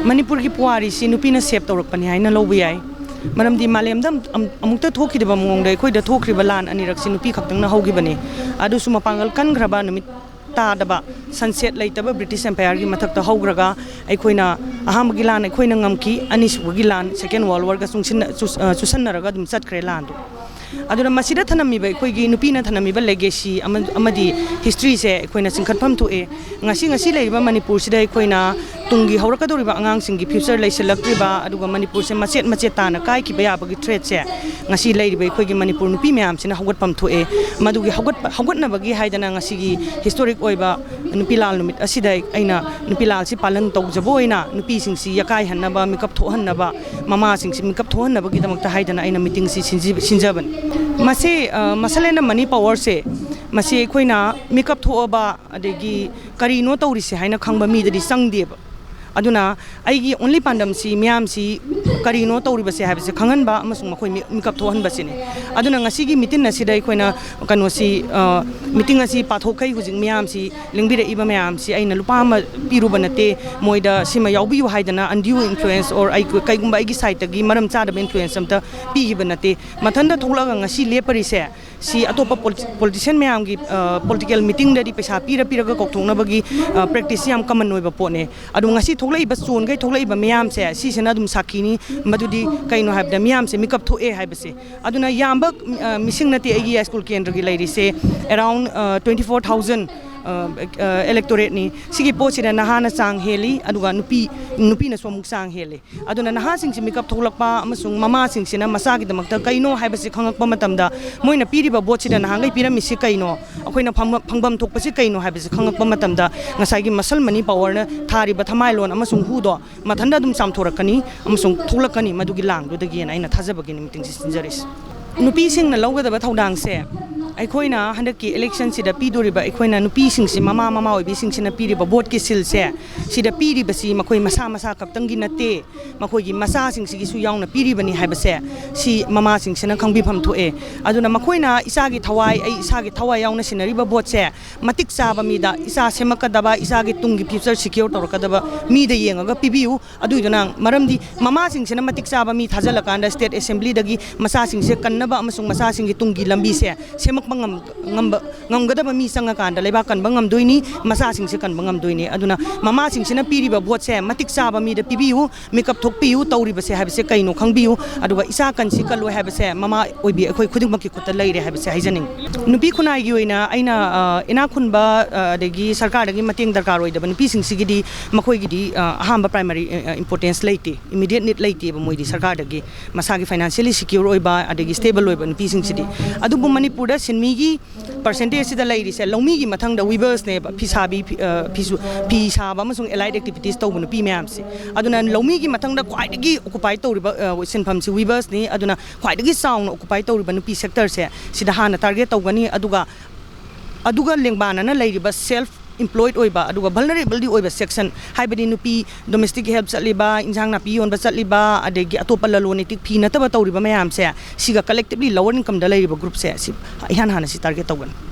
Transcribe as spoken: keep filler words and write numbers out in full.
ꯃꯅꯤꯄꯨꯔꯒꯤ ꯄꯨꯋꯥꯔꯤꯁꯤ ꯅꯨꯄꯤꯅ ꯁꯦꯞ ꯇꯧꯔꯛꯄꯅꯤ ꯍꯥꯏꯅ ꯂꯧꯕ ꯌꯥꯏ꯫ ꯃꯔꯝꯗꯤ ꯃꯥꯂꯦꯝꯗ ꯑꯝ-, ꯑꯝ-, ꯑꯃꯨꯛꯇ ꯊꯣꯛꯈꯤꯗꯕ ꯃꯑꯣꯡꯗ ꯑꯩꯈꯣꯏꯗ ꯊꯣꯛꯈ꯭ꯔꯤꯕ ꯂꯥꯟ ꯑꯅꯤꯔꯛꯁꯤ ꯅꯨꯄꯤ ꯈꯛꯇꯪꯅ ꯍꯧꯈꯤꯕꯅꯤ꯫ ꯑꯗꯨꯁꯨ ꯃꯄꯥꯡꯒꯜ ꯀꯟꯈ꯭ꯔꯕ, ꯅꯨꯃꯤꯠ ꯇꯥꯗꯕ, ꯁꯟꯁꯦꯠ ꯂꯩꯇꯕ ꯕ꯭ꯔꯤꯇꯤꯁ ꯑꯦꯝꯄꯥꯌꯔꯒꯤ ꯃꯊꯛꯇ ꯍꯧꯈ꯭ꯔꯒ, ꯑꯩꯈꯣꯏꯅ ꯑꯍꯥꯟꯕꯒꯤ ꯂꯥꯟ ꯑꯩꯈꯣꯏꯅ ꯉꯝꯈꯤ, ꯑꯅꯤꯁꯨꯕꯒꯤ ꯂꯥꯟ, ꯁꯦꯀꯦꯟ ꯋꯥꯔꯜ ꯋꯥꯔꯒ ꯆꯨꯡꯁꯤꯟꯅ-, ꯆꯨꯁ-, ꯑ, ꯆꯨꯁꯟꯅꯔꯒ ꯑꯗꯨꯝ ꯆꯠꯈ꯭ꯔꯦ ꯂꯥꯟꯗꯣ꯫ ꯑꯗꯨꯅ ꯃꯁꯤꯗ ꯊꯅꯝꯃꯤꯕ, ꯑꯩꯈꯣꯏꯒꯤ ꯅꯨꯄꯤꯅ ꯊꯅꯝꯃꯤꯕ ꯂꯦꯒꯦꯁꯤ ꯑꯃ-, ꯑꯃꯗꯤ ꯍꯤꯁꯇ꯭ꯔꯤꯁꯦ ꯑꯩꯈꯣꯏꯅ ꯆꯤꯡꯈꯠꯐꯝ ꯊꯣꯛꯑꯦ꯫ ꯉꯁꯤ, ꯉꯁꯤ ꯂꯩꯔꯤꯕ ꯃꯅꯤꯄꯨꯔꯁꯤꯗ ꯑꯩꯈꯣꯏꯅ ꯇꯨꯡꯒꯤ ꯍꯧꯔꯛꯀꯗꯧꯔꯤꯕ ꯑꯉꯥꯡꯁꯤꯡꯒꯤ ꯐ꯭ꯌꯨꯆꯔ ꯂꯩꯁꯤꯜꯂꯛꯇ꯭ꯔꯤꯕ, ꯑꯗꯨꯒ ꯃꯅꯤꯄꯨꯔꯁꯦ ꯃꯆꯦꯠ ꯃꯆꯦꯠ ꯇꯥꯅ ꯀꯥꯏꯈꯤꯕ ꯌꯥꯕꯒꯤ ꯊ꯭ꯔꯦꯠꯁꯦ ꯉꯁꯤ ꯂꯩꯔꯤꯕ ꯑꯩꯈꯣꯏꯒꯤ ꯃꯅꯤꯄꯨꯔ ꯅꯨꯄꯤ ꯃꯌꯥꯝꯁꯤꯅ ꯍꯧꯒꯠꯐꯝ ꯊꯣꯛꯑꯦ꯫ ꯃꯗꯨꯒꯤ ꯍꯧꯒꯠꯄ-, ꯍꯧꯒꯠꯅꯕꯒꯤ ꯍꯥꯏꯗꯅ ꯉꯁꯤꯒꯤ ꯍꯤꯁꯇꯣꯔꯤꯛ ꯑꯣꯏꯕ ꯅꯨꯄꯤ ꯂꯥꯜ ꯅꯨꯃꯤꯠ ꯑꯁꯤꯗ ꯑꯩꯅ ꯅꯨꯄꯤ ꯂꯥꯜꯁꯤ ꯄꯥꯂꯟ ꯇꯧꯖꯕ ꯑꯣꯏꯅ ꯅꯨꯄꯤꯁꯤꯡꯁꯤ ꯌꯥꯀꯥꯏꯍꯟꯅꯕ, ꯃꯤꯀꯞ ꯊꯣꯛꯍꯟꯅꯕ, ꯃꯃꯥꯁꯤꯡꯁꯤ ꯃꯤꯀꯞ ꯊꯣꯛꯍꯟꯅꯕꯒꯤꯗꯃꯛꯇ ꯍꯥꯏꯗꯅ ꯑꯩꯅ ꯃꯤꯇꯤꯡꯁꯤ ꯁꯤꯟꯖꯤ-, ꯁꯤꯟꯖꯕꯅꯤ꯫ ꯃꯁꯤ, ꯑ, ꯃꯁꯜ ꯑꯦꯟ ꯃꯅꯤ ꯄꯋꯔꯁꯦ, ꯃꯁꯤ ꯑꯩꯈꯣꯏꯅ ꯃꯤꯀꯞ ꯊꯣꯛꯑꯕ, ꯑꯗꯒꯤ ꯀꯔꯤꯅꯣ ꯇꯧꯔꯤꯁꯦ ꯍꯥꯏꯅ ꯈꯪꯕ ꯃꯤꯗꯗꯤ ꯆꯪꯗꯦꯕ꯫ ꯑꯗꯨꯅ ꯑꯩꯒꯤ ꯑꯣꯟꯂꯤ ꯄꯥꯟꯗꯝꯁꯤ ꯃꯤꯌꯥꯝꯁꯤ ꯀꯔꯤꯅꯣ ꯇꯧꯔꯤꯕꯁꯦ ꯍꯥꯏꯕꯁꯦ ꯈꯪꯍꯟꯕ ꯑꯃꯁꯨꯡ ꯃꯈꯣꯏ ꯃꯤ-, ꯃꯤꯀꯞ ꯊꯣꯛꯍꯟꯕꯁꯤꯅꯤ꯫ ꯑꯗꯨꯅ ꯉꯁꯤꯒꯤ ꯃꯤꯇꯤꯟ ꯑꯁꯤꯗ ꯑꯩꯈꯣꯏꯅ ꯀꯩꯅꯣꯁꯤ, ꯑ, ꯃꯤꯇꯤꯡ ꯑꯁꯤ ꯄꯥꯊꯣꯛꯈꯩ ꯍꯧꯖꯤꯛ ꯃꯤꯌꯥꯝꯁꯤ, ꯂꯦꯡꯕꯤꯔꯛꯏꯕ ꯃꯌꯥꯝꯁꯤ ꯑꯩꯅ ꯂꯨꯄꯥ ꯑꯃ ꯄꯤꯔꯨꯕ ꯅꯠꯇꯦ, ꯃꯣꯏꯗ ꯁꯤꯃ ꯌꯥꯎꯕꯤꯌꯨ ꯍꯥꯏꯗꯅ undue influence or ꯑꯩ, ꯀꯩꯒꯨꯝꯕ ꯑꯩꯒꯤ ꯁꯥꯏꯠꯇꯒꯤ ꯃꯔꯝ ꯆꯥꯗꯕ ꯏꯟꯐ꯭ꯂꯨꯌꯦꯟꯁ ꯑꯝꯇ ꯄꯤꯈꯤꯕ ꯅꯠꯇꯦ꯫ ꯃꯊꯟꯇ ꯊꯣꯛꯂꯛꯑꯒ ꯉꯁꯤ ꯂꯦꯞꯄꯔꯤꯁꯦ, ꯁꯤ ꯑꯇꯣꯞꯄ ꯄꯣꯂꯤ-, ꯄꯣꯂꯤꯇꯤꯁꯤꯌꯟ ꯃꯌꯥꯝꯒꯤ, ꯑ, ꯄꯣꯂꯤꯇꯤꯀꯦꯜ ꯃꯤꯇꯤꯡꯗꯗꯤ ꯄꯩꯁꯥ ꯄꯤꯔ ꯄꯤꯔꯒ ꯀꯧꯊꯣꯛꯅꯕꯒꯤ, ꯑ, ꯄ꯭ꯔꯦꯛꯇꯤꯁꯁꯤ ꯌꯥꯝ ꯀꯃꯟ ꯑꯣꯏꯕ ꯄꯣꯠꯅꯦ꯫ ꯑꯗꯣ ꯉꯁꯤ ꯊꯣꯛꯂꯛꯏꯕ, ꯆꯣꯟꯈꯩ ꯊꯣꯛꯂꯛꯏꯕ ꯃꯤꯌꯥꯝꯁꯦ, ꯁꯤꯁꯤꯅ ꯑꯗꯨꯝ ꯁꯥꯈꯤꯅꯤ꯫ ꯃꯗꯨꯗꯤ ꯀꯩꯅꯣ ꯍꯥꯏꯕꯗ, ꯃꯤꯌꯥꯝꯁꯦ ꯃꯤꯀꯞ ꯊꯣꯛꯑꯦ ꯍꯥꯏꯕꯁꯦ꯫ ꯑꯗꯨꯅ ꯌꯥꯝꯕ, ꯑ, ꯃꯤꯁꯤꯡ ꯅꯠꯇꯦ ꯑꯩꯒꯤ ꯌꯥꯏꯁ꯭ꯀꯨꯜ ꯀꯦꯟꯗ꯭ꯔꯒꯤ ꯂꯩꯔꯤꯁꯦ, around, ꯑ, twenty four thousand, ꯑ, ꯑ, electorate ꯅꯤ꯫ ꯁꯤꯒꯤ ꯄꯣꯠꯁꯤꯗ ꯅꯍꯥꯅ ꯆꯥꯡ ꯍꯦꯜꯂꯤ, ꯑꯗꯨꯒ ꯅꯨꯄꯤ, ꯅꯨꯄꯤꯅꯁꯨ ꯑꯃꯨꯛ ꯆꯥꯡ ꯍꯦꯜꯂꯤ꯫ ꯑꯗꯨꯅ ꯅꯍꯥꯁꯤꯡꯁꯤ ꯃꯤꯀꯞ ꯊꯣꯛꯂꯛꯄ ꯑꯃꯁꯨꯡ ꯃꯃꯥꯁꯤꯡꯁꯤꯅ ꯃꯆꯥꯒꯤꯗꯃꯛꯇ ꯀꯩꯅꯣ ꯍꯥꯏꯕꯁꯤ ꯈꯪꯉꯛꯄ ꯃꯇꯝꯗ, ꯃꯣꯏꯅ ꯄꯤꯔꯤꯕ ꯚꯣꯠꯁꯤꯗ ꯅꯍꯥꯟꯈꯩ ꯄꯤꯔꯝꯃꯤꯁꯤ ꯀꯩꯅꯣ, ꯑꯩꯈꯣꯏꯅ ꯐꯪꯕ-, ꯐꯪꯐꯝ ꯊꯣꯛꯄꯁꯤ ꯀꯩꯅꯣ ꯍꯥꯏꯕꯁꯤ ꯈꯪꯉꯛꯄ ꯃꯇꯝꯗ, ꯉꯁꯥꯏꯒꯤ ꯃꯁꯜ ꯃꯅꯤ ꯄꯋꯔꯅ ꯊꯥꯔꯤꯕ ꯊꯃꯥꯏꯂꯣꯟ ꯑꯃꯁꯨꯡ ꯍꯨꯗꯣ ꯃꯊꯟꯇ ꯑꯗꯨꯝ ꯆꯥꯝꯊꯣꯔꯛꯀꯅꯤ ꯑꯃꯁꯨꯡ ꯊꯣꯛꯂꯛꯀꯅꯤ ꯃꯗꯨꯒꯤ ꯂꯥꯡꯗꯨꯗꯒꯤꯅ ꯑꯩꯅ ꯊꯥꯖꯕꯒꯤꯅꯤ ꯃꯤꯇꯤꯡꯁꯤ ꯁꯤꯟꯖꯔꯤꯁꯤ꯫ ꯅꯨꯄꯤꯁꯤꯡꯅ ꯂꯧꯒꯗꯕ ꯊꯧꯗꯥꯡꯁꯦ, ꯑꯩꯈꯣꯏꯅ ꯍꯟꯗꯛꯀꯤ ꯏꯂꯦꯛꯁꯟꯁꯤꯗ ꯄꯤꯗꯣꯔꯤꯕ, ꯑꯩꯈꯣꯏꯅ ꯅꯨꯄꯤꯁꯤꯡꯁꯤ, ꯃꯃꯥ ꯃꯃꯥ ꯑꯣꯏꯕꯤꯁꯤꯡꯁꯤꯅ ꯄꯤꯔꯤꯕ ꯚꯣꯠꯀꯤ ꯁꯤꯜꯁꯦ, ꯁꯤꯗ ꯄꯤꯔꯤꯕꯁꯤ ꯃꯈꯣꯏ ꯃꯁꯥ ꯃꯁꯥ ꯈꯛꯇꯪꯒꯤ ꯅꯠꯇꯦ, ꯃꯈꯣꯏꯒꯤ ꯃꯆꯥꯁꯤꯡꯁꯤꯒꯤꯁꯨ ꯌꯥꯎꯅ ꯄꯤꯔꯤꯕꯅꯤ ꯍꯥꯏꯕꯁꯦ, ꯁꯤ ꯃꯃꯥꯁꯤꯡꯁꯤꯅ ꯈꯪꯕꯤꯐꯝ ꯊꯣꯛꯑꯦ꯫ ꯑꯗꯨꯅ ꯃꯈꯣꯏꯅ ꯏꯁꯥꯒꯤ ꯊꯋꯥꯏ, ꯑꯩ ꯏꯁꯥꯒꯤ ꯊꯋꯥꯏ ꯌꯥꯎꯅ ꯁꯤꯟꯅꯔꯤꯕ ꯚꯣꯠꯁꯦ ꯃꯇꯤꯛ ꯆꯥꯕ ꯃꯤꯗ, ꯏꯆꯥ ꯁꯦꯝꯃꯛꯀꯗꯕ, ꯏꯆꯥꯒꯤ ꯇꯨꯡꯒꯤ future secure ꯇꯧꯔꯛꯀꯗꯕ ꯃꯤꯗ ꯌꯦꯡꯉꯒ ꯄꯤꯕꯤꯌꯨ꯫ ꯑꯗꯨꯏꯗꯨꯅ, ꯃꯔꯝꯗꯤ ꯃꯃꯥꯁꯤꯡꯁꯤꯅ ꯃꯇꯤꯛ ꯆꯥꯕ ꯃꯤ ꯊꯥꯖꯤꯜꯂꯀꯥꯟꯗ state assemblyꯗꯒꯤ ꯃꯆꯥꯁꯤꯡꯁꯦ ꯀꯟꯅꯕ ꯑꯃꯁꯨꯡ ꯃꯆꯥꯁꯤꯡꯒꯤ ꯇꯨꯡꯒꯤ ꯂꯝꯕꯤꯁꯦ ꯁꯦꯝꯃꯛꯄ ꯉꯝ-, ꯉꯝꯕ, ꯉꯝꯒꯗꯕ ꯃꯤ ꯆꯪꯉꯀꯥꯟꯗ ꯂꯩꯕꯥꯛ ꯀꯟꯕ ꯉꯝꯗꯣꯏꯅꯤ, ꯃꯆꯥꯁꯤꯡꯁꯦ ꯀꯟꯕ ꯉꯝꯗꯣꯏꯅꯤ꯫ ꯑꯗꯨꯅ ꯃꯃꯥꯁꯤꯡꯁꯤꯅ ꯄꯤꯔꯤꯕ ꯚꯣꯠꯁꯦ ꯃꯇꯤꯛ ꯆꯥꯕ ꯃꯤꯗ ꯄꯤꯕꯤꯌꯨ, ꯃꯤꯀꯞ ꯊꯣꯛꯄꯤꯌꯨ, ꯇꯧꯔꯤꯕꯁꯦ ꯍꯥꯏꯕꯁꯦ ꯀꯩꯅꯣ ꯈꯪꯕꯤꯌꯨ꯫ ꯑꯗꯨꯒ ꯏꯆꯥ ꯀꯟꯁꯤ ꯀꯜꯂꯣꯏ ꯍꯥꯏꯕꯁꯦ ꯃꯃꯥ ꯑꯣꯏꯕꯤ ꯑꯩꯈꯣꯏ ꯈꯨꯗꯤꯡꯃꯛꯀꯤ ꯈꯨꯠꯇ ꯂꯩꯔꯦ ꯍꯥꯏꯕꯁꯦ ꯍꯥꯏꯖꯅꯤꯡꯉꯤ꯫ ꯅꯨꯄꯤ ꯈꯨꯟꯅꯥꯏꯒꯤ ꯑꯣꯏꯅ ꯑꯩꯅ, ꯑ, ꯏꯅꯥꯛ ꯈꯨꯟꯕ, ꯑ, ꯑꯗꯒꯤ ꯁꯔꯀꯥꯔꯗꯒꯤ ꯃꯇꯦꯡ ꯗꯔꯀꯥꯔ ꯑꯣꯏꯗꯕ ꯅꯨꯄꯤꯁꯤꯡꯁꯤꯒꯤꯗꯤ, ꯃꯈꯣꯏꯒꯤꯗꯤ, ꯑ, ꯑꯍꯥꯟꯕ primary, ꯑ, importance ꯂꯩꯇꯦ, immediate need ꯂꯩꯇꯦꯕ ꯃꯣꯏꯗꯤ ꯁꯔꯀꯥꯔꯗꯒꯤ꯫ ꯃꯁꯥꯒꯤ financially secure ꯑꯣꯏꯕ ꯑꯗꯒꯤ stable ꯑꯣꯏꯕ ꯅꯨꯄꯤꯁꯤꯡꯁꯤꯗꯤ꯫ ꯑꯗꯨꯕꯨ ꯃꯅꯤꯄꯨꯔꯗ ꯁꯤꯟꯃꯤꯒꯤ percentageꯁꯤꯗ ꯂꯩꯔꯤꯁꯦ, ꯂꯧꯃꯤꯒꯤ ꯃꯊꯪꯗ weaversꯅꯦꯕ, ꯐꯤ ꯁꯥꯕꯤ, ꯐꯤ, ꯑ, ꯐꯤꯁꯨ, ꯐꯤ ꯁꯥꯕ ꯑꯃꯁꯨꯡ allied activities ꯇꯧꯕ ꯅꯨꯄꯤ ꯃꯌꯥꯝꯁꯦ꯫ ꯑꯗꯨꯅ ꯂꯧꯃꯤꯒꯤ ꯃꯊꯪꯗ ꯈ꯭ꯋꯥꯏꯗꯒꯤ occupy ꯇꯧꯔꯤꯕ, ꯑ, ꯁꯤꯟꯐꯝꯁꯤ weaversꯅꯤ꯫ ꯑꯗꯨꯅ ꯈ꯭ꯋꯥꯏꯗꯒꯤ ꯆꯥꯎꯅ occupy ꯇꯧꯔꯤꯕ ꯅꯨꯄꯤ sectorꯁꯦ ꯁꯤꯗ ꯍꯥꯟꯅ target ꯇꯧꯒꯅꯤ꯫ ꯑꯗꯨꯒ, ꯑꯗꯨꯒ ꯂꯦꯡꯕꯥꯟꯅꯅ ꯂꯩꯔꯤꯕ self employed ꯑꯣꯏꯕ, ꯑꯗꯨꯒ vulnerable ꯑꯣꯏꯕ section, ꯍꯥꯏꯕꯗꯤ ꯅꯨꯄꯤ domestic help ꯆꯠꯂꯤꯕ, ꯏꯟꯁꯥꯡ ꯅꯥꯄꯤ ꯌꯣꯟꯕ ꯆꯠꯂꯤꯕ, ꯑꯗꯒꯤ ꯑꯇꯣꯞꯄ ꯂꯂꯣꯟ ꯏꯇꯤꯛ ꯐꯤ ꯅꯠꯇꯕ ꯇꯧꯔꯤꯕ ꯃꯌꯥꯝꯁꯦ, ꯁꯤꯒ collectively lower incomeꯗ ꯂꯩꯔꯤꯕ groupꯁꯦ, ꯁꯤ ꯏꯍꯥꯟ ꯍꯥꯟꯅ ꯁꯤ target ꯇꯧꯒꯅꯤ꯫